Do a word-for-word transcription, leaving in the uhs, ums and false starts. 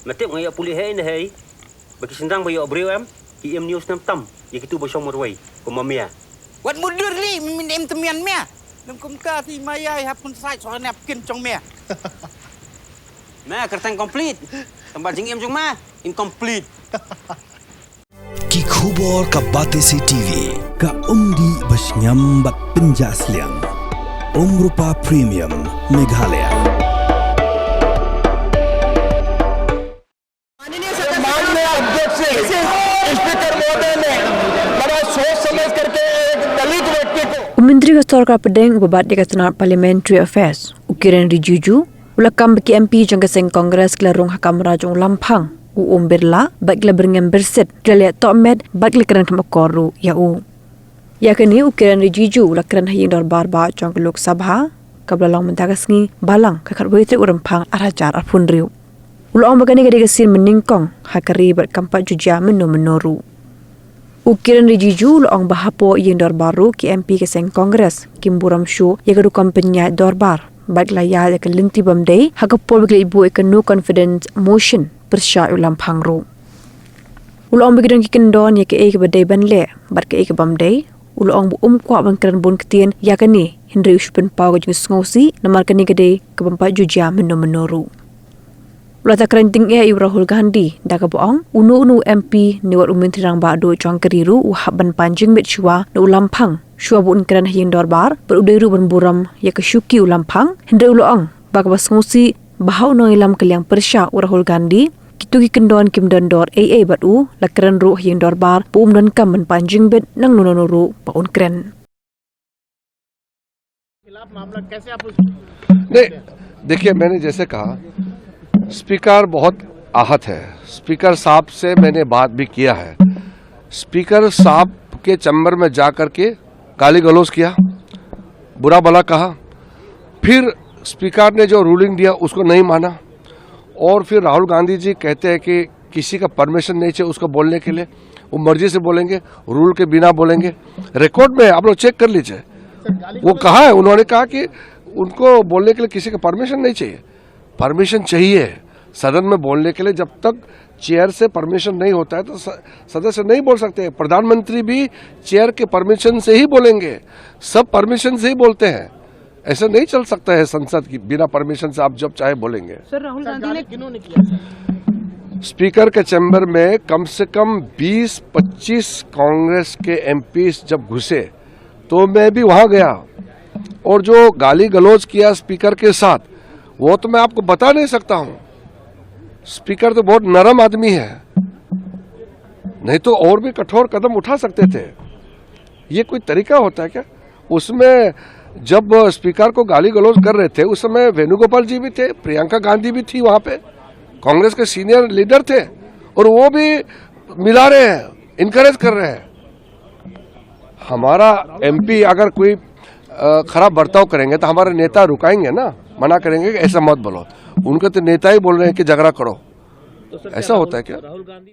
Me tip nga ïoh pule hei ne hei. Ba ki shynrang ba ïoh briew em, ki im news nam tam ïa kitu ba shong marwei kum ma mia. Wat mudur li, min im temian mia. Lem kumta ti maya hap kun sai soal ne ap kin chong mia. Me kyrteng complete. Tang ba jingim jong me incomplete. Ki khubor ka Batesi T V, ka umdih ba shngiam bad pynjah sliang. Umrupa Premium, Meghalaya. माननीय अध्यक्ष स्पीकर महोदय ने बड़ा सोच समझ करके एक दलित व्यक्ति को U Myntri ka Sorkar Pdeng uba bat ïa ka tnat Parliamentary Affairs, u Kiren Rijiju, u la kam ba ki M P jong ka seng Congress ki la rung ha kamra jong u Lamphang, u Om Birla, bad ki la byrngem byrsit, ki la leh tohmet, bad ki la kren kham akor ruh ïa u. Ïa kane u Kiren Rijiju u la kren ha ïing dorbar bah jong ka Lok Sabha, kaba la long mynta ka sngi, Balang, ka khatwei tarik u Rymphang, ar hajar arphew hynriew. U la ong ba kane ka dei ka sien mynnyngkong ha ka ri bad kam pat ju jia mynno mynno ruh. U Kiren Rijiju u la ong ba hapoh ïing dorbar ruh ki M P ka seng Congress kim burom shuh ïa ka rukom pynïaid dorbar bad ki la ïaid ïa ka lynti bym dei ha ka por ba ki leit buh ïa ka no confidence motion pyrshah ïa u Lamphang ruh. U la ong ba ki don ki kyndon ïa kaei kaba dei ban leh bad kaei kabym dei. U la ong ba um kwah ban kren bun ktien ïa kane, hynrei u shu pynpaw ka jingsngewsih namar kane ka dei kabym pat ju jia mynno mynno ruh. U la kren tyngeh ïa u Rahul Gandhi da kaba ong uno uno u M P ne wat u Myntri Rangbah Duh jong ka ri ruh u hap ban pan jingmut shuwa na u Lamphang shuwa ba un kren ha ïing dorbar bad u dei ruh ban burom ïa ka shuki u Lamphang, hynrei u la ong ba kaba sngewsih ba ha u nongïalam ka liang pyrshah u Rahul Gandhi, kito ki kyndon kim don dor ei ei bad u, la kren ruh ha ïing dorbar ba um donkam ban pan jingbit nangno nangno ruh ba un kren. नहीं, देखिए, मैंने जैसे कहा, स्पीकर बहुत आहत है। स्पीकर साहब से मैंने बात भी किया है। स्पीकर साहब के चैम्बर में जा करके गाली गलौज किया, बुरा भला कहा। फिर स्पीकर ने जो रूलिंग दिया, उसको नहीं माना। और फिर राहुल गांधी जी कहते हैं कि किसी का परमिशन नहीं चाहिए उसको बोलने के लिए, वो मर्जी से बोलेंगे, रूल के बिना बोलेंगे। रिकॉर्ड में आप लोग चेक कर लीजिए, वो कहा है, उन्होंने कहा कि उनको बोलने के लिए किसी का परमिशन नहीं चाहिए। परमिशन चाहिए सदन में बोलने के लिए। जब तक चेयर से परमिशन नहीं होता है तो स-, सदस्य नहीं बोल सकते। प्रधानमंत्री भी चेयर के परमिशन से ही बोलेंगे, सब परमिशन से ही बोलते हैं। ऐसा नहीं चल सकता है संसद की, बिना परमिशन से आप जब चाहे बोलेंगे। सर, राहुल गांधी ने स्पीकर के चैम्बर में कम से कम बीस पच्चीस कांग्रेस के एमपीस जब घुसे तो मैं भी वहां गया, और जो गाली गलौज किया स्पीकर के साथ, वो तो मैं आपको बता नहीं सकता हूं। स्पीकर तो बहुत नरम आदमी है, नहीं तो और भी कठोर कदम उठा सकते थे। ये कोई तरीका होता है क्या? उसमें जब स्पीकर को गाली गलौज कर रहे थे, उस समय वेणुगोपाल जी भी थे, प्रियंका गांधी भी थी वहां पे, कांग्रेस के सीनियर लीडर थे, और वो भी मिला रहे हैं, इनकरेज कर रहे हैं। हमारा एमपी अगर कोई अ, खराब बर्ताव करेंगे तो हमारे नेता रुकाएंगे ना, मना करेंगे कि ऐसा मत बोलो। उनके तो नेता ही बोल रहे हैं कि झगड़ा करो, ऐसा होता है क्या? राहुल गांधी